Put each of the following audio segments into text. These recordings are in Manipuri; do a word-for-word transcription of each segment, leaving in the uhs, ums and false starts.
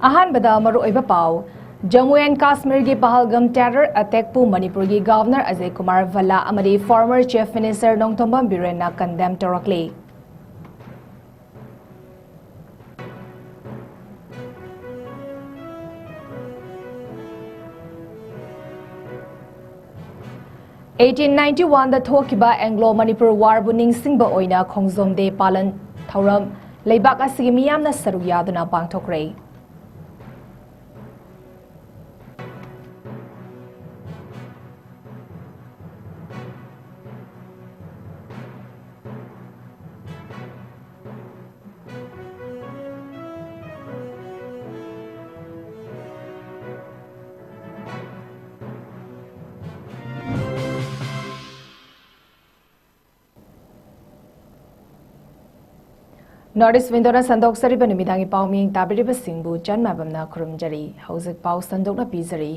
ꯑꯍꯥꯟꯕꯗ ꯃꯔꯨꯑꯣꯏꯕ ꯄꯥꯎ꯫ ꯖꯝꯃꯨ ꯑꯦꯟ ꯀꯥꯁꯃꯤꯔꯒꯤ ꯄꯍꯜꯒꯝ terror attackꯄꯨ ꯃꯅꯤꯄꯨꯔꯒꯤ Governor ꯑꯖꯌ ꯀꯨꯃꯥꯔ ꯚꯜꯂꯥ ꯑꯃꯗꯤ former Chief Minister Nongthombam ꯕꯤꯔꯦꯟꯅ condemn ꯇꯧꯔꯛꯂꯤ꯫ Eighteen ninety oneꯗ ꯊꯣꯛꯈꯤꯕ Anglo Manipur warꯕꯨ ꯅꯤꯡꯁꯤꯡꯕ ꯑꯣꯏꯅ ꯈꯣꯡꯖꯣꯝ day ꯄꯥꯂꯟ ꯊꯧꯔꯝ ꯂꯩꯕꯥꯛ ꯑꯁꯤꯒꯤ ꯃꯤꯌꯥꯝꯅ ꯁꯔꯨꯛ ꯌꯥꯗꯨꯅ ꯄꯥꯡꯊꯣꯛꯈ꯭ꯔꯦ꯫ North East Windowꯅ ꯁꯟꯗꯣꯛꯆꯔꯤꯕ ꯅꯨꯃꯤꯗꯥꯡꯒꯤ ꯄꯥꯎ ꯃꯤꯡ ꯇꯥꯕꯤꯔꯤꯕꯁꯤꯡꯕꯨ ꯆꯟꯃꯥꯏꯕꯝꯅ ꯈꯨꯔꯨꯝꯖꯔꯤ꯫ ꯍꯧꯖꯤꯛ ꯄꯥꯎ ꯁꯟꯗꯣꯛꯅ ꯄꯤꯖꯔꯤ꯫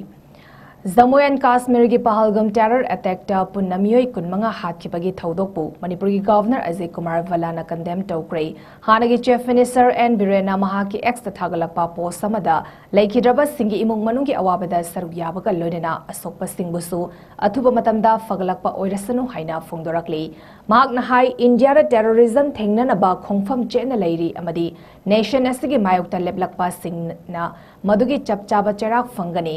ꯖꯝꯃꯨ ꯑꯦꯟ ꯀꯥꯁꯃꯤꯔꯒꯤ ꯄꯍꯜꯒꯝ terror attackꯇ ꯄꯨꯟꯅ ꯃꯤꯑꯣꯏ ꯀꯨꯟꯃꯉꯥ ꯍꯥꯠꯈꯤꯕꯒꯤ ꯊꯧꯗꯣꯛꯄꯨ ꯃꯅꯤꯄꯨꯔꯒꯤ Governor ꯑꯖꯌ ꯀꯨꯃꯥꯔ ꯚꯜꯂꯥꯅ condemn ꯇꯧꯈ꯭ꯔꯦ꯫ ꯍꯥꯟꯅꯒꯤ Chief Minister ꯑꯦꯟ ꯕꯤꯔꯦꯟꯅ ꯃꯍꯥꯛꯀꯤ Xꯇ ꯊꯥꯒꯠꯂꯛꯄ post ꯑꯃꯗ ꯂꯩꯈꯤꯗ꯭ꯔꯕꯁꯤꯡꯒꯤ ꯏꯃꯨꯡ ꯃꯅꯨꯡꯒꯤ ꯑꯋꯥꯕꯗ ꯁꯔꯨꯛ ꯌꯥꯕꯒ ꯂꯣꯏꯅꯅ ꯑꯁꯣꯛꯄꯁꯤꯡꯕꯨꯁꯨ ꯑꯊꯨꯕ ꯃꯇꯝꯗ ꯐꯒꯠꯂꯛꯄ ꯑꯣꯏꯔꯁꯅꯨ ꯍꯥꯏꯅ ꯐꯣꯡꯗꯣꯔꯛꯂꯤ꯫ ꯃꯍꯥꯛꯅ ꯍꯥꯏ, ꯏꯟꯗꯤꯌꯥꯗ terrorism ꯊꯦꯡꯅꯅꯕ ꯈꯣꯡꯐꯝ ꯆꯦꯠꯅ ꯂꯩꯔꯤ ꯑꯃꯗꯤ nation ꯑꯁꯤꯒꯤ ꯃꯥꯌꯣꯛꯇ ꯂꯦꯞꯂꯛꯄꯁꯤꯡꯅ ꯃꯗꯨꯒꯤ ꯆꯞ ꯆꯥꯕ ꯆꯩꯔꯥꯛ ꯐꯪꯒꯅꯤ꯫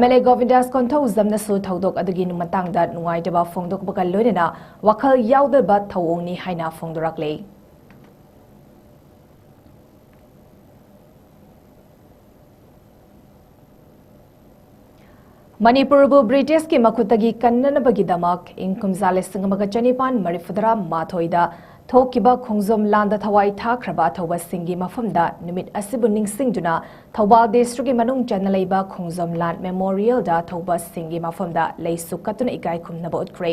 MLA ꯒꯣꯕꯤꯟꯗꯥꯁ ꯀꯣꯟꯊꯧꯖꯝꯅꯁꯨ ꯊꯧꯗꯣꯛ ꯑꯗꯨꯒꯤ ꯃꯇꯥꯡꯗ ꯅꯨꯡꯉꯥꯏꯇꯕ ꯐꯣꯡꯗꯣꯛꯄꯒ ꯂꯣꯏꯅꯅ ꯋꯥꯈꯜ ꯌꯥꯎꯗꯕ ꯊꯧꯑꯣꯡꯅꯤ ꯍꯥꯏꯅ ꯐꯣꯡꯗꯣꯔꯛꯂꯤ꯫ ꯃꯅꯤꯄꯨꯔꯕꯨ ꯕ꯭ꯔꯤꯇꯤꯁꯀꯤ ꯃꯈꯨꯠꯇꯒꯤ ꯀꯟꯅꯅꯕꯒꯤꯗꯃꯛ ꯏꯪ ꯀꯨꯝꯖꯥ ꯂꯤꯁꯤꯡ ꯑꯃꯒ ꯆꯅꯤꯄꯥꯟ ꯃꯔꯤꯐꯨꯇꯔꯥ ꯃꯥꯊꯣꯏꯗ ꯊꯣꯛꯈꯤꯕ ꯈꯣꯡꯖꯣꯝ ꯂꯥꯟꯗ ꯊꯋꯥꯏ ꯊꯥꯈ꯭ꯔꯕ ꯑꯊꯧꯕꯁꯤꯡꯒꯤ ꯃꯐꯝꯗ ꯅꯨꯃꯤꯠ ꯑꯁꯤꯕꯨ ꯅꯤꯡꯁꯤꯡꯗꯨꯅ ꯊꯧꯕꯥꯜ districtꯀꯤ ꯃꯅꯨꯡ ꯆꯟꯅ ꯂꯩꯕ ꯈꯣꯡꯖꯣꯝ ꯂꯥꯟ memorialꯗ ꯑꯊꯧꯕꯁꯤꯡꯒꯤ ꯃꯐꯝꯗ ꯂꯩꯁꯨ ꯀꯠꯇꯨꯅ ꯏꯀꯥꯏ ꯈꯨꯝꯅꯕ ꯎꯠꯈ꯭ꯔꯦ꯫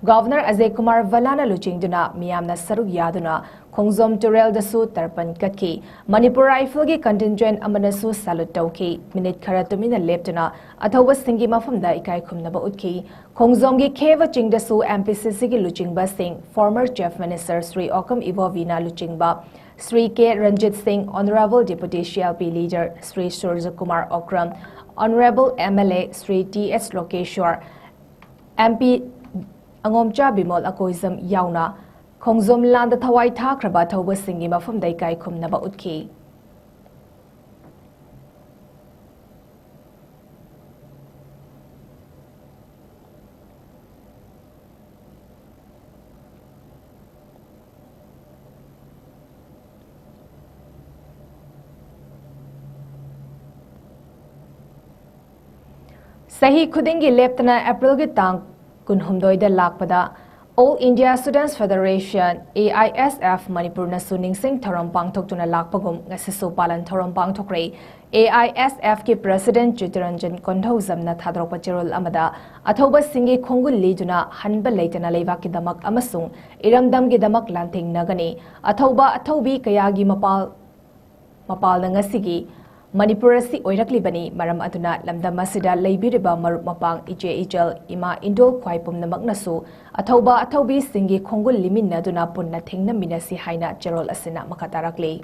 Governor ꯑꯖꯌ ꯀꯨꯃꯥꯔ ꯚꯜꯂꯥꯅ ꯂꯨꯆꯤꯡꯗꯨꯅ ꯃꯤꯌꯥꯝꯅ ꯁꯔꯨꯛ ꯌꯥꯗꯨꯅ ꯈꯣꯡꯖꯣꯝ ꯇꯨꯔꯦꯜꯗꯁꯨ ꯇꯔꯄꯟ ꯀꯠꯈꯤ꯫ ꯃꯅꯤꯄꯨꯔ Rifleꯒꯤ contingent ꯑꯃꯅꯁꯨ salute ꯇꯧꯈꯤ꯫ Minute ꯈꯔ ꯇꯨꯃꯤꯟꯅ ꯂꯦꯞꯇꯨꯅ ꯑꯊꯧꯕꯁꯤꯡꯒꯤ ꯃꯐꯝꯗ ꯏꯀꯥꯏ ꯈꯨꯝꯅꯕ ꯎꯠꯈꯤ꯫ ꯈꯣꯡꯖꯣꯝꯒꯤ ꯈꯦꯕ ꯆꯤꯡꯗꯁꯨ MPCCꯒꯤ ꯂꯨꯆꯤꯡꯕꯁꯤꯡ, former Chief Minister ꯁ꯭ꯔꯤ ꯑꯣꯀꯝ ꯏꯕꯣꯕꯤꯅ ꯂꯨꯆꯤꯡꯕ Shri K Ranjit Singh, Honorable Deputy C L P Leader Shri Surja Kumar Okram, Honorable M L A Shri T S Lokeshwar, M P ꯑꯉꯣꯝꯆꯥ Bimol Akoijam ꯌꯥꯎꯅ ꯈꯣꯡꯖꯣꯝ ꯂꯥꯟꯗ ꯊꯋꯥꯏ ꯊꯥꯈ꯭ꯔꯕ ꯑꯊꯧꯕꯁꯤꯡꯒꯤ ꯃꯐꯝꯗ ꯏꯀꯥꯏ ꯈꯨꯝꯅꯕ ꯎꯠꯈꯤ꯫ ꯆꯍꯤ ꯈꯨꯗꯤꯡꯒꯤ ꯂꯦꯞꯇꯅ ꯑꯦꯄ꯭ꯔꯤꯜꯒꯤ ꯇꯥꯡ ꯀꯨꯟꯍꯨꯝꯗꯣꯏꯗ ꯂꯥꯛꯄꯗ All India Students Federation, A I S F, ꯃꯅꯤꯄꯨꯔꯅꯁꯨ ꯅꯤꯡꯁꯤꯡ ꯊꯧꯔꯝ ꯄꯥꯡꯊꯣꯛꯇꯨꯅ ꯂꯥꯛꯄꯒꯨꯝ ꯉꯁꯤꯁꯨ ꯄꯥꯂꯟ ꯊꯧꯔꯝ ꯄꯥꯡꯊꯣꯛꯈ꯭ꯔꯦ꯫ A I S F ꯀꯤ President ꯆꯤꯇꯔꯟꯖꯟ ꯀꯣꯟꯙꯧꯖꯝꯅ ꯊꯥꯗꯣꯔꯛꯄ ꯆꯦꯔꯣꯜ ꯑꯃꯗ, ꯑꯊꯧꯕꯁꯤꯡꯒꯤ ꯈꯣꯡꯒꯨꯜ ꯂꯤꯗꯨꯅ ꯍꯟꯕ ꯂꯩꯇꯅ ꯂꯩꯕꯥꯛꯀꯤꯗꯃꯛ ꯑꯃꯁꯨꯡ ꯏꯔꯝꯗꯝꯒꯤꯗꯃꯛ ꯂꯥꯟꯊꯦꯡꯅꯒꯅꯤ꯫ ꯑꯊꯧꯕ ꯑꯊꯧꯕꯤ ꯀꯌꯥꯒꯤ ꯃꯄꯥꯜ ꯃꯄꯥꯜꯅ ꯉꯁꯤꯒꯤ ꯃꯅꯤꯄꯨꯔ ꯑꯁꯤ ꯑꯣꯏꯔꯛꯂꯤꯕꯅꯤ꯫ ꯃꯔꯝ ꯑꯗꯨꯅ ꯂꯝꯗꯝ ꯑꯁꯤꯗ ꯂꯩꯕꯤꯔꯤꯕ ꯃꯔꯨꯞ ꯃꯄꯥꯡ, ꯏꯆꯦ ꯏꯆꯜ, ꯏꯃꯥ ꯏꯟꯗꯣꯜ ꯈ꯭ꯋꯥꯏ ꯄꯨꯝꯅꯃꯛꯅꯁꯨ ꯑꯊꯧꯕ ꯑꯊꯧꯕꯤꯁꯤꯡꯒꯤ ꯈꯣꯡꯒꯨꯜ ꯂꯤꯃꯤꯟꯅꯗꯨꯅ ꯄꯨꯟꯅ ꯊꯦꯡꯅꯃꯤꯟꯅꯁꯤ ꯍꯥꯏꯅ ꯆꯦꯔꯣꯜ ꯑꯁꯤꯅ ꯃꯈꯥ ꯇꯥꯔꯛꯂꯤ꯫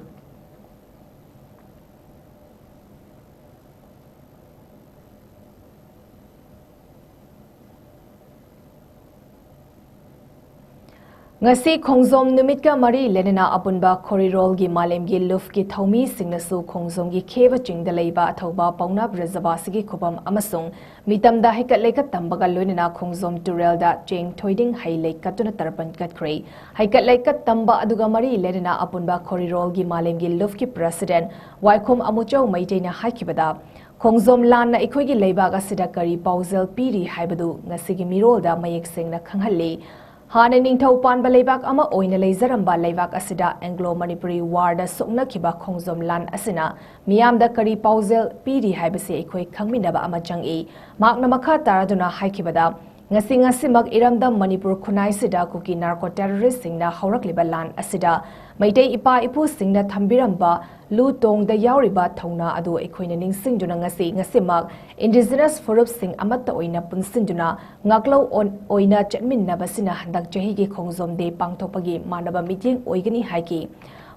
ꯉꯁꯤ ꯈꯣꯡꯖꯣꯝ ꯅꯨꯃꯤꯠꯀ ꯃꯔꯤ ꯂꯩꯅꯅ ꯑꯄꯨꯟꯕ ꯈꯣꯔꯤꯔꯣꯜꯒꯤ ꯃꯥꯂꯦꯝꯒꯤ ꯂꯨꯞꯀꯤ ꯊꯧꯃꯤꯁꯤꯡꯅꯁꯨ ꯈꯣꯡꯖꯣꯝꯒꯤ ꯈꯦꯕ ꯆꯤꯡꯗ ꯂꯩꯕ ꯑꯊꯧꯕ ꯄꯥꯎꯅꯥ ꯕ꯭ꯔꯖꯕꯥꯁꯤꯒꯤ ꯈꯨꯕꯝ ꯑꯃꯁꯨꯡ ꯃꯤꯇꯝꯗ ꯍꯩꯀꯠ ꯂꯩꯀꯠ ꯇꯝꯕꯒ ꯂꯣꯏꯅꯅ ꯈꯣꯡꯖꯣꯝ ꯇꯨꯔꯦꯜꯗ ꯆꯦꯡ ꯊꯣꯏꯗꯤꯡ ꯍꯩ ꯂꯩ ꯀꯠꯇꯨꯅ ꯇꯔꯄꯟ ꯀꯠꯈ꯭ꯔꯦ꯫ ꯍꯩꯀꯠ ꯂꯩꯀꯠ ꯇꯝꯕ ꯑꯗꯨꯒ ꯃꯔꯤ ꯂꯩꯅꯅ ꯑꯄꯨꯟꯕ ꯈꯣꯔꯤꯔꯣꯜꯒꯤ ꯃꯥꯂꯦꯝꯒꯤ ꯂꯨꯞꯀꯤ President ꯋꯥꯏꯈꯣꯝ ꯑꯃꯨꯆꯧ ꯃꯩꯇꯩꯅ ꯍꯥꯏꯈꯤꯕꯗ, ꯈꯣꯡꯖꯣꯝ ꯂꯥꯟꯅ ꯑꯩꯈꯣꯏꯒꯤ ꯂꯩꯕꯥꯛ ꯑꯁꯤꯗ ꯀꯔꯤ ꯄꯥꯎꯖꯦꯜ ꯄꯤꯔꯤ ꯍꯥꯏꯕꯗꯨ ꯉꯁꯤꯒꯤ ꯃꯤꯔꯣꯜꯗ ꯃꯌꯦꯛ ꯁꯦꯡꯅ ꯈꯪꯍꯜꯂꯤ꯫ ꯍꯥꯟꯅ ꯅꯤꯡꯊꯧ ꯄꯥꯟꯕ ꯂꯩꯕꯥꯛ ꯑꯃ ꯑꯣꯏꯅ ꯂꯩꯖꯔꯝꯕ ꯂꯩꯕꯥꯛ ꯑꯁꯤꯗ Anglo Manipuri War ꯗ ꯁꯣꯛꯅꯈꯤꯕ ꯈꯣꯡꯖꯣꯝ ꯂꯥꯟ ꯑꯁꯤꯅ ꯃꯤꯌꯥꯝꯗ ꯀꯔꯤ ꯄꯥꯎꯖꯦꯜ ꯄꯤꯔꯤ ꯍꯥꯏꯕꯁꯤ ꯑꯩꯈꯣꯏ ꯈꯪꯃꯤꯟꯅꯕ ꯑꯃ ꯆꯪꯏ꯫ ꯃꯍꯥꯛꯅ ꯃꯈꯥ ꯇꯥꯔꯗꯨꯅ ꯍꯥꯏꯈꯤꯕꯗ, ꯉꯁꯤ ꯉꯁꯤꯃꯛ ꯏꯔꯝꯗꯝ ꯃꯅꯤꯄꯨꯔ ꯈꯨꯟꯅꯥꯏꯁꯤꯗ ꯀꯨꯀꯤ narco terrorist ꯁꯤꯡꯅ ꯍꯧꯔꯛꯂꯤꯕ ꯂꯥꯟ ꯑꯁꯤꯗ ꯃꯩꯇꯩ ꯏꯄꯥ ꯏꯄꯨꯁꯤꯡꯅ ꯊꯝꯕꯤꯔꯝꯕ ꯂꯨ ꯇꯣꯡꯗ ꯌꯥꯎꯔꯤꯕ ꯊꯧꯅꯥ ꯑꯗꯨ ꯑꯩꯈꯣꯏꯅ ꯅꯤꯡꯁꯤꯡꯗꯨꯅ ꯉꯁꯤ ꯉꯁꯤꯃꯛ indigenous ꯐꯨꯔꯨꯞꯁꯤꯡ ꯑꯃꯠꯇ ꯑꯣꯏꯅ ꯄꯨꯟꯁꯤꯟꯗꯨꯅ ꯉꯥꯛꯂꯧ ꯑꯣꯟ-, ꯑꯣꯏꯅ ꯆꯠꯃꯤꯟꯅꯕꯁꯤꯅ ꯍꯟꯗꯛ ꯆꯍꯤꯒꯤ ꯈꯣꯡꯖꯣꯝ ꯗꯦ ꯄꯥꯡꯊꯣꯛꯄꯒꯤ ꯃꯥꯟꯅꯕ ꯃꯤꯠꯌꯦꯡ ꯑꯣꯏꯒꯅꯤ ꯍꯥꯏꯈꯤ꯫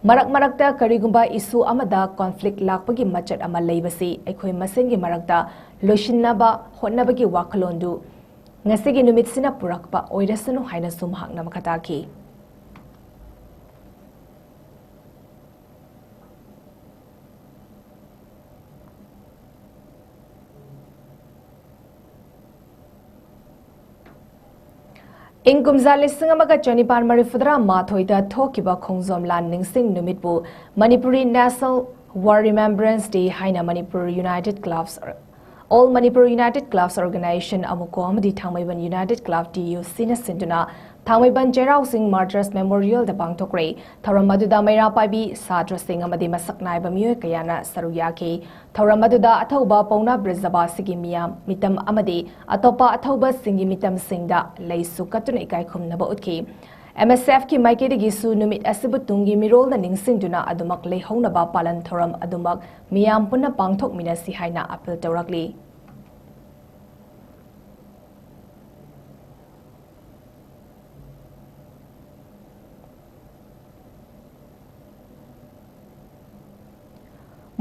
ꯃꯔꯛ ꯃꯔꯛꯇ ꯀꯔꯤꯒꯨꯝꯕ issue ꯑꯃꯗ conflict ꯂꯥꯛꯄꯒꯤ ꯃꯆꯠ ꯑꯃ ꯂꯩꯕꯁꯤ ꯑꯩꯈꯣꯏ ꯃꯁꯦꯟꯒꯤ ꯃꯔꯛꯇ ꯂꯣꯏꯁꯤꯟꯅꯕ ꯍꯣꯠꯅꯕꯒꯤ ꯋꯥꯈꯜꯂꯣꯟꯗꯨ ꯉꯁꯤꯒꯤ ꯅꯨꯃꯤꯠꯁꯤꯅ ꯄꯨꯔꯛꯄ ꯑꯣꯏꯔꯁꯅꯨ ꯍꯥꯏꯅꯁꯨ ꯃꯍꯥꯛꯅ ꯃꯈꯥ ꯇꯥꯈꯤ꯫ ꯏꯪ ꯀꯨꯝꯖꯥ ꯂꯤꯁꯤꯡ ꯑꯃꯒ ꯆꯅꯤꯄꯥꯟ ꯃꯔꯤꯐꯨꯇꯔꯥ ꯃꯥꯊꯣꯏꯗ ꯊꯣꯛꯈꯤꯕ ꯈꯣꯡꯖꯣꯝ ꯂꯥꯟ ꯅꯤꯡꯁꯤꯡ ꯅꯨꯃꯤꯠꯄꯨ Manipuri National War Remembrance Day ꯍꯥꯏꯅ Manipur United Clubs, All Manipur United Clubs Organization, ꯑꯃꯨꯀꯣ, ꯑꯃꯗꯤ ꯊꯥꯡꯃꯩꯕꯟ United Club, T U C, ꯅ ꯁꯤꯟꯗꯨꯅ ꯊꯥꯡꯃꯩꯕꯟ ꯆꯩꯔꯥꯎ ꯆꯤꯡ Martyrs Memorial ꯗ ꯄꯥꯡꯊꯣꯛꯈ꯭ꯔꯦ꯫ ꯊꯧꯔꯝ ꯑꯗꯨꯗ ꯃꯩꯔꯥ ꯄꯥꯏꯕꯤ, ꯁꯥꯇ꯭ꯔꯁꯤꯡ ꯑꯃꯗꯤ ꯃꯁꯛ ꯅꯥꯏꯕ ꯃꯤꯑꯣꯏ ꯀꯌꯥꯅ ꯁꯔꯨꯛ ꯌꯥꯈꯤ꯫ ꯊꯧꯔꯝ ꯑꯗꯨꯗ ꯑꯊꯧꯕ ꯄꯥꯎꯅꯥ ꯕ꯭ꯔꯖꯕꯥꯁꯤꯒꯤ ꯃꯤꯌꯥꯝ ꯃꯤꯇꯝ ꯑꯃꯗꯤ ꯑꯇꯣꯞꯄ ꯑꯊꯧꯕꯁꯤꯡꯒꯤ ꯃꯤꯇꯝꯁꯤꯡꯗ ꯂꯩꯁꯨ ꯀꯠꯇꯨꯅ ꯏꯀꯥꯏ ꯈꯨꯝꯅꯕ ꯎꯠꯈꯤ꯫ M S F ꯀꯤ ꯃꯥꯏꯀꯩꯗꯒꯤꯁꯨ ꯅꯨꯃꯤꯠ ꯑꯁꯤꯕꯨ ꯇꯨꯡꯒꯤ ꯃꯤꯔꯣꯜꯅ ꯅꯤꯡꯁꯤꯡꯗꯨꯅ ꯑꯗꯨꯃꯛ ꯂꯩꯍꯧꯅꯕ ꯄꯥꯂꯟ ꯊꯧꯔꯝ ꯑꯗꯨꯃꯛ ꯃꯤꯌꯥꯝ ꯄꯨꯟꯅ ꯄꯥꯡꯊꯣꯛꯃꯤꯟꯅꯁꯤ ꯍꯥꯏꯅ appeal ꯇꯧꯔꯛꯂꯤ꯫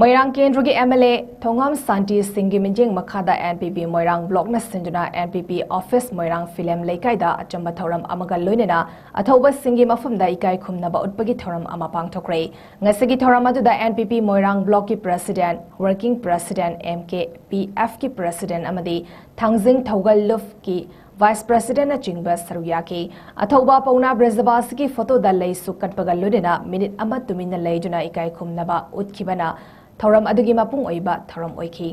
ꯃꯣꯏꯔꯥꯡ ꯀꯦꯟꯗ꯭ꯔꯒꯤ M L A ꯊꯣꯉꯥꯝ ꯁꯥꯟꯇꯤ ꯁꯤꯡꯒꯤ ꯃꯤꯠꯌꯦꯡ ꯃꯈꯥꯗ N P P ꯃꯣꯏꯔꯥꯡ block ꯅ ꯁꯤꯟꯗꯨꯅ N P P office ꯃꯣꯏꯔꯥꯡ ꯐꯤꯂꯦꯝ ꯂꯩꯀꯥꯏꯗ ꯑꯆꯝꯕ ꯊꯧꯔꯝ ꯑꯃꯒ ꯂꯣꯏꯅꯅ ꯑꯊꯧꯕꯁꯤꯡꯒꯤ ꯃꯐꯝꯗ ꯏꯀꯥꯏ ꯈꯨꯝꯅꯕ ꯎꯠꯄꯒꯤ ꯊꯧꯔꯝ ꯑꯃ ꯄꯥꯡꯊꯣꯛꯈ꯭ꯔꯦ꯫ ꯉꯁꯤꯒꯤ ꯊꯧꯔꯝ ꯑꯗꯨꯗ N P P ꯃꯣꯏꯔꯥꯡ block ꯀꯤ president, working president, M K P F ꯀꯤ president ꯑꯃꯗꯤ ꯊꯥꯡꯖꯤꯡ ꯊꯧꯒꯜ ꯂꯨꯞꯀꯤ vice president ꯅꯆꯤꯡꯕ ꯁꯔꯨꯛ ꯌꯥꯈꯤ꯫ ꯑꯊꯧꯕ ꯄꯥꯎꯅꯥ ꯕ꯭ꯔꯖꯕꯥꯁꯤꯒꯤ photo ꯗ ꯂꯩꯁꯨ ꯀꯠꯄꯒ ꯂꯣꯏꯅꯅ minute ꯑꯃ ꯇꯨꯃꯤꯟꯅ ꯂꯩꯗꯨꯅ ꯏꯀꯥꯏ ꯈꯨꯝꯅꯕ ꯎꯠꯈꯤꯕꯅ ꯊꯧꯔꯝ ꯑꯗꯨꯒꯤ ꯃꯄꯨꯡ ꯑꯣꯏꯕ ꯊꯧꯔꯝ ꯑꯣꯏꯈꯤ꯫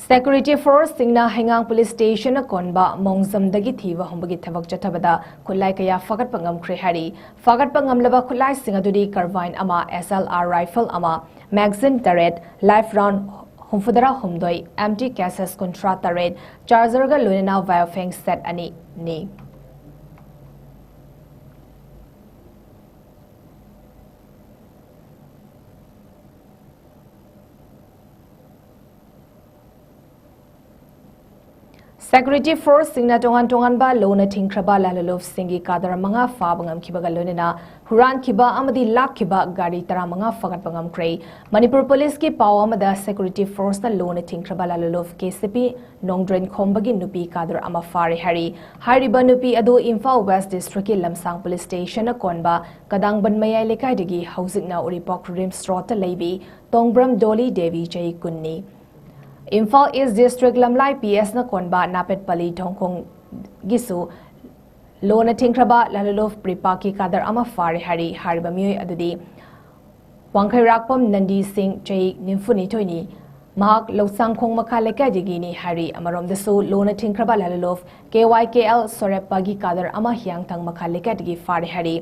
Security force ꯁꯤꯡꯅ ꯍꯩꯉꯥꯡ police station ꯅ ꯀꯣꯟꯕ ꯃꯣꯡꯖꯝꯗꯒꯤ ꯊꯤꯕ ꯍꯨꯝꯕꯒꯤ ꯊꯕꯛ ꯆꯠꯊꯕꯗ ꯈꯨꯠꯂꯥꯏ ꯀꯌꯥ ꯐꯥꯒꯠꯄ ꯉꯝꯈ꯭ꯔꯦ ꯍꯥꯏꯔꯤ꯫ ꯐꯥꯒꯠꯄ ꯉꯝꯂꯕ ꯈꯨꯠꯂꯥꯏꯁꯤꯡ ꯑꯗꯨꯗꯤ carbine ꯑꯃ, S L R rifle ꯑꯃ, magazine ꯇꯔꯦꯠ, live round ꯍꯨꯝꯐꯨꯇꯔꯥ ꯍꯨꯝꯗꯣꯏ, empty cases ꯀꯨꯟꯊ꯭ꯔꯥ ꯇꯔꯦꯠ, charger ꯒ ꯂꯣꯏꯅꯅ Baofeng set ꯑꯅꯤ ꯅꯤ꯫ Security force ꯁꯤꯡꯅ ꯇꯣꯉꯥꯟ ꯇꯣꯉꯥꯟꯕ ꯂꯨꯅ ꯊꯤꯡꯈ꯭ꯔꯕ ꯂꯥꯂꯨꯂꯨꯞꯁꯤꯡꯒꯤ ꯀꯥꯗꯔ ꯃꯉꯥ ꯐꯥꯕ ꯉꯝꯈꯤꯕꯒ ꯂꯣꯏꯅꯅ ꯍꯨꯔꯥꯟꯈꯤꯕ ꯑꯃꯗꯤ ꯂꯥꯛꯈꯤꯕ ꯒꯥꯔꯤ ꯇꯔꯥꯃꯉꯥ ꯐꯒꯠꯄ ꯉꯝꯈ꯭ꯔꯦ꯫ ꯃꯅꯤꯄꯨꯔ ꯄꯨꯂꯤꯁꯀꯤ ꯄꯥꯎ ꯑꯃꯗ security force ꯅ ꯂꯨꯅ ꯊꯤꯡꯈ꯭ꯔꯕ ꯂꯥꯂꯨꯂꯨꯞ ꯀꯦ ꯁꯤ ꯄꯤ ꯅꯣꯡꯗ꯭ꯔꯦꯟ ꯈꯣꯝꯕꯒꯤ ꯅꯨꯄꯤ ꯀꯥꯗꯔ ꯑꯃ ꯐꯥꯔꯦ ꯍꯥꯏꯔꯤ꯫ ꯍꯥꯏꯔꯤꯕ ꯅꯨꯄꯤ ꯑꯗꯨ ꯏꯝꯐꯥꯜ West District ꯀꯤ ꯂꯝꯁꯥꯡ Police Station ꯅ ꯀꯣꯟꯕ ꯀꯗꯥꯡꯕꯟ ꯃꯌꯥꯏ ꯂꯩꯀꯥꯏꯗꯒꯤ ꯍꯧꯖꯤꯛꯅ ꯎꯔꯤꯄꯣꯛ RIMS Road ꯇ ꯂꯩꯕꯤ ꯇꯣꯡꯕ꯭ꯔꯝ ꯗꯣꯂꯤ ꯗꯦꯕꯤ, ꯆꯍꯤ ꯀꯨꯟꯅꯤ꯫ Imphal East District ꯂꯝꯂꯥꯏ P S ꯅ ꯀꯣꯟꯕ ꯅꯥꯄꯦꯠꯄꯂꯤ ꯊꯣꯡꯈꯣꯡꯒꯤꯁꯨ ꯂꯣꯅ ꯊꯤꯡꯈ꯭ꯔꯕ ꯂꯥꯂꯨꯂꯨꯞ ꯄ꯭ꯔꯤꯄꯥꯛꯀꯤ ꯀꯥꯗꯔ ꯑꯃ ꯐꯥꯔꯦ ꯍꯥꯏꯔꯤ꯫ ꯍꯥꯏꯔꯤꯕ ꯃꯤꯑꯣꯏ ꯑꯗꯨꯗꯤ ꯋꯥꯡꯈꯩꯔꯥꯛꯄꯝ ꯅꯟꯗꯤ ꯁꯤꯡ, ꯆꯍꯤ ꯅꯤꯐꯨꯅꯤꯊꯣꯏꯅꯤ꯫ ꯃꯍꯥꯛ ꯂꯧꯁꯥꯡꯈꯣꯡ ꯃꯈꯥ ꯂꯩꯀꯥꯏꯗꯒꯤꯅꯤ ꯍꯥꯏꯔꯤ꯫ ꯑꯃꯔꯣꯝꯗꯁꯨ ꯂꯣꯅ ꯊꯤꯡꯈ꯭ꯔꯕ ꯂꯥꯂꯨꯂꯨꯞ K Y K L ꯁꯣꯔꯦꯞꯄꯒꯤ ꯀꯥꯗꯔ ꯑꯃ ꯍꯤꯌꯥꯡꯊꯥꯡ ꯃꯈꯥ ꯂꯩꯀꯥꯏꯗꯒꯤ ꯐꯥꯔꯦ ꯍꯥꯏꯔꯤ꯫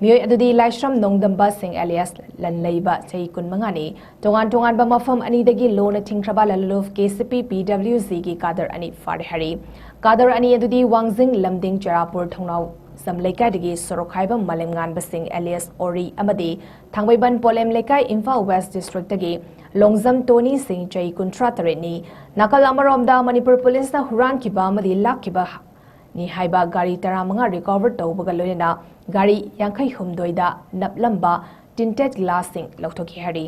ꯃꯤꯑꯣꯏ ꯑꯗꯨꯗꯤ ꯂꯥꯏꯁ꯭ꯔꯝ ꯅꯣꯡꯗꯝꯕ ꯁꯤꯡ alias ꯂꯟꯂꯩꯕ, ꯆꯍꯤ ꯀꯨꯟꯃꯉꯥꯅꯤ꯫ ꯇꯣꯉꯥꯟ ꯇꯣꯉꯥꯟꯕ ꯃꯐꯝ ꯑꯅꯤꯗꯒꯤ ꯂꯣꯅ ꯊꯤꯡꯈ꯭ꯔꯕ ꯂꯥꯂꯨꯂꯨꯞ K C P P W G ꯒꯤ ꯀꯥꯗꯔ ꯑꯅꯤ ꯐꯥꯔꯦ ꯍꯥꯏꯔꯤ꯫ ꯀꯥꯗꯔ ꯑꯅꯤ ꯑꯗꯨꯗꯤ ꯋꯥꯡꯖꯤꯡ ꯂꯝꯗꯤꯡ ꯆꯦꯔꯥꯄꯨꯔ ꯊꯣꯡꯅꯥꯎꯖꯝ ꯂꯩꯀꯥꯏꯗꯒꯤ ꯁꯣꯔꯣꯛꯈꯥꯏꯕꯝ ꯃꯥꯂꯦꯝꯉꯥꯟꯕ ꯁꯤꯡ alias ꯑꯣꯔꯤ ꯑꯃꯗꯤ ꯊꯥꯡꯃꯩꯕꯟ ꯄꯣꯂꯦꯝ ꯂꯩꯀꯥꯏ, ꯏꯝꯐꯥꯜ West District ꯇꯒꯤ ꯂꯣꯡꯖꯝ ꯇꯣꯅꯤ ꯁꯤꯡ, ꯆꯍꯤ ꯀꯨꯟꯊ꯭ꯔꯥ ꯇꯔꯦꯠꯅꯤ꯫ ꯅꯥꯀꯜ ꯑꯃꯔꯣꯝꯗ ꯃꯅꯤꯄꯨꯔ ꯄꯨꯂꯤꯁꯅ ꯍꯨꯔꯥꯟꯈꯤꯕ ꯑꯃꯗꯤ ꯂꯥꯛꯈꯤꯕ ꯅꯤ ꯍꯥꯏꯕ ꯒꯥꯔꯤ ꯇꯔꯥꯃꯉꯥ recover ꯇꯧꯕꯒ ꯂꯣꯏꯅꯅ ꯒꯥꯔꯤ ꯌꯥꯡꯈꯩ ꯍꯨꯝꯗꯣꯏꯗ ꯅꯞꯂꯝꯕ tinted glass ꯁꯤꯡ ꯂꯧꯊꯣꯛꯈꯤ ꯍꯥꯏꯔꯤ꯫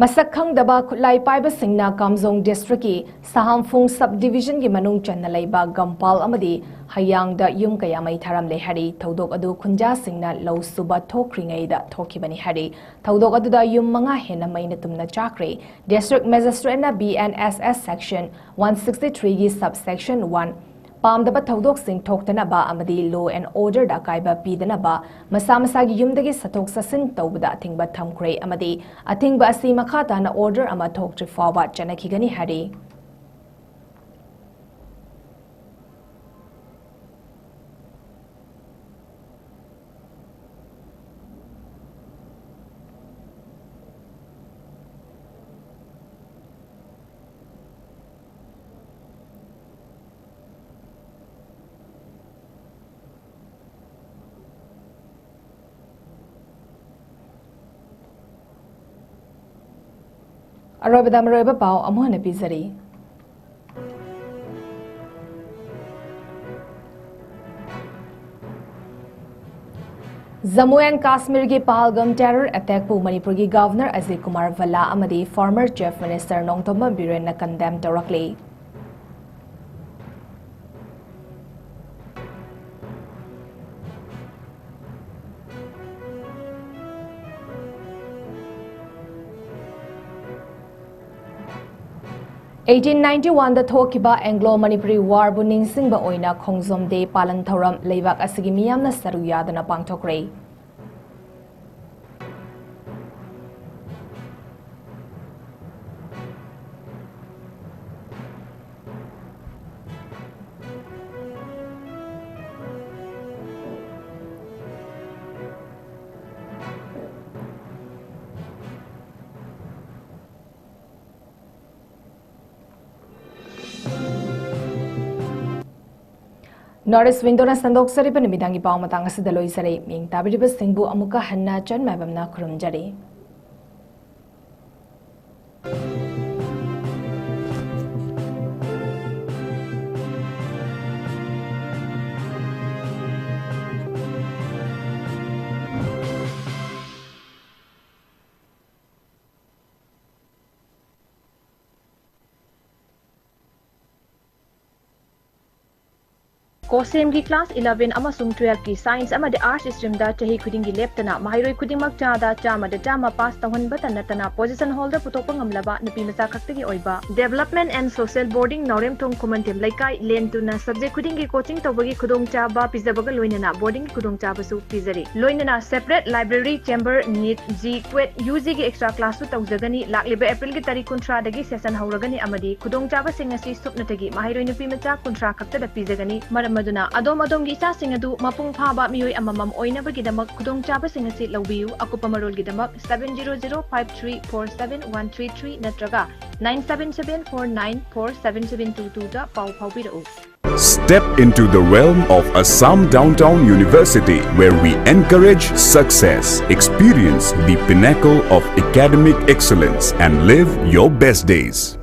ꯃꯁꯛ ꯈꯪꯗꯕ ꯈꯨꯠꯂꯥꯏ ꯄꯥꯏꯕꯁꯤꯡꯅ ꯀꯥꯝꯖꯣꯡ District ꯀꯤ ꯁꯍꯥꯝꯐꯨꯡ Sub Division ꯒꯤ ꯃꯅꯨꯡ ꯆꯟꯅ ꯂꯩꯕ ꯒꯝꯄꯥꯜ ꯑꯃꯗꯤ ꯍꯌꯥꯡꯗ ꯌꯨꯝ ꯀꯌꯥ ꯃꯩ ꯊꯥꯔꯝꯂꯦ ꯍꯥꯏꯔꯤ꯫ ꯊꯧꯗꯣꯛ ꯑꯗꯨ ꯈꯨꯟꯖꯥꯁꯤꯡꯅ ꯂꯧ ꯁꯨꯕ ꯊꯣꯛꯈ꯭ꯔꯤꯉꯩꯗ ꯊꯣꯛꯈꯤꯕꯅꯤ ꯍꯥꯏꯔꯤ꯫ ꯊꯧꯗꯣꯛ ꯑꯗꯨꯗ ꯌꯨꯝ ꯃꯉꯥ ꯍꯦꯟꯅ ꯃꯩꯅ ꯇꯨꯝꯅ ꯆꯥꯛꯈ꯭ꯔꯦ꯫ District Magistrate ꯅ B N S S Section one sixty three ꯒꯤ Subsection one ꯄꯥꯝꯗꯕ ꯊꯧꯗꯣꯛꯁꯤꯡ ꯊꯣꯛꯇꯅꯕ ꯑꯃꯗꯤ law and order ꯗ ꯑꯀꯥꯏꯕ ꯄꯤꯗꯅꯕ ꯃꯁꯥ ꯃꯁꯥꯒꯤ ꯌꯨꯝꯗꯒꯤ ꯆꯠꯊꯣꯛ ꯆꯠꯁꯤꯟ ꯇꯧꯕꯗ ꯑꯊꯤꯡꯕ ꯊꯝꯈ꯭ꯔꯦ ꯑꯃꯗꯤ ꯑꯊꯤꯡꯕ ꯑꯁꯤ ꯃꯈꯥ ꯇꯥꯅ order ꯑꯃ ꯊꯣꯛꯇ꯭ꯔꯤ ꯐꯥꯎꯕ ꯆꯠꯅꯈꯤꯒꯅꯤ ꯍꯥꯏꯔꯤ꯫ ꯑꯔꯣꯏꯕꯗ ꯃꯔꯨꯑꯣꯏꯕ ꯄꯥꯎ ꯑꯃꯨꯛ ꯍꯟꯅ ꯄꯤꯖꯔꯤ꯫ ꯖꯝꯃꯨ ꯑꯦꯟ ꯀꯥꯁꯃꯤꯔꯒꯤ ꯄꯍꯜꯒꯝ terror attackꯄꯨ ꯃꯅꯤꯄꯨꯔꯒꯤ Governor ꯑꯖꯤꯠ ꯀꯨꯃꯥꯔ ꯚꯜꯂꯥ ꯑꯃꯗꯤ former Chief Minister Nongthombam ꯕꯤꯔꯦꯟꯅ condemn ꯇꯧꯔꯛꯂꯤ꯫ Eighteen ninety oneꯗ ꯊꯣꯛꯈꯤꯕ Anglo Manipuri Warꯕꯨ ꯅꯤꯡꯁꯤꯡꯕ ꯑꯣꯏꯅ ꯈꯣꯡꯖꯣꯝ Day ꯄꯥꯂꯟ ꯊꯧꯔꯝ ꯂꯩꯕꯥꯛ ꯑꯁꯤꯒꯤ ꯃꯤꯌꯥꯝꯅ ꯁꯔꯨꯛ ꯌꯥꯗꯨꯅ ꯄꯥꯡꯊꯣꯛꯈ꯭ꯔꯦ꯫ North East Windowꯅ ꯁꯟꯗꯣꯛꯆꯔꯤꯕ ꯅꯨꯃꯤꯗꯥꯡꯒꯤ ꯄꯥꯎ ꯃꯇꯥꯡ ꯑꯁꯤꯗ ꯂꯣꯏꯖꯔꯦ꯫ ꯃꯤꯡ ꯇꯥꯕꯤꯔꯤꯕꯁꯤꯡꯕꯨ ꯑꯃꯨꯛꯀ ꯍꯟꯅ ꯆꯟ ꯃꯥꯏꯕꯝꯅ ꯈꯨꯔꯨꯝꯖꯔꯤ꯫ ꯀꯣꯁꯦꯝꯒꯤ class eleven ꯑꯃꯁꯨꯡ twelveꯀꯤ Science ꯑꯃꯗꯤ Arts streamꯗ ꯆꯍꯤ ꯈꯨꯗꯤꯡꯒꯤ ꯂꯦꯞꯇꯅ ꯃꯍꯩꯔꯣꯏ ꯈꯨꯗꯤꯡꯃꯛ ꯆꯥꯗ ꯆꯥꯝꯃꯗ ꯆꯥꯝꯃ pass ꯇꯧꯍꯟꯕꯇ ꯅꯠꯇꯅ position holder ꯄꯨꯊꯣꯛꯄ ꯉꯝꯂꯕ ꯅꯨꯄꯤ ꯃꯆꯥ ꯈꯛꯇꯒꯤ ꯑꯣꯏꯕ Development and Social Boarding ꯅꯥꯎꯔꯦꯝꯊꯣꯡ ꯈꯨꯃꯟꯊꯦꯝ ꯂꯩꯀꯥꯏ ꯂꯦꯟꯇꯨꯅ subject ꯈꯨꯗꯤꯡꯒꯤ coaching ꯇꯧꯕꯒꯤ ꯈꯨꯗꯣꯡꯆꯥꯕ ꯄꯤꯖꯕꯒ ꯂꯣꯏꯅꯅ boardingꯒꯤ ꯈꯨꯗꯣꯡꯆꯥꯕꯁꯨ ꯄꯤꯖꯔꯤ꯫ ꯂꯣꯏꯅꯅ separate library, chamber, NEET, JEE, CUET, UGꯒꯤ extra classꯁꯨ ꯇꯧꯖꯒꯅꯤ꯫ ꯂꯥꯛꯂꯤꯕ Aprilꯒꯤ ꯇꯥꯔꯤꯛ ꯀꯨꯟꯊ꯭ꯔꯥꯗꯒꯤ session ꯍꯧꯔꯒꯅꯤ ꯑꯃꯗꯤ ꯈꯨꯗꯣꯡꯆꯥꯕꯁꯤꯡ ꯑꯁꯤ ꯁꯨꯞꯅꯇꯒꯤ ꯃꯍꯩꯔꯣꯏ ꯅꯨꯄꯤ ꯃꯆꯥ ꯀꯨꯟꯊ꯭ꯔꯥ ꯈꯛꯇꯗ ꯄꯤꯖꯒꯅꯤ꯫ ꯃꯔꯝ ꯑꯗꯨꯅ ꯑꯗꯣꯝ ꯑꯗꯣꯝꯒꯤ ꯏꯆꯥꯁꯤꯡ ꯑꯗꯨ ꯃꯄꯨꯡ ꯐꯥꯕ ꯃꯤꯑꯣꯏ ꯑꯃꯃꯝ ꯑꯣꯏꯅꯕꯒꯤꯗꯃꯛ ꯈꯨꯗꯣꯡꯆꯥꯕꯁꯤꯡ ꯑꯁꯤ ꯂꯧꯕꯤꯌꯨ꯫ ꯑꯀꯨꯞꯄ ꯃꯔꯣꯜꯒꯤꯗꯃꯛ seven zero zero five three four seven one three three ꯅꯠꯇ꯭ꯔꯒ nine seven seven four nine four seven seven two twoꯗ ꯄꯥꯎ ꯐꯥꯎꯕꯤꯔꯛꯎ꯫ Step into the realm of Assam Downtown University, where we encourage success, experience the pinnacle of academic excellence, and live your best days.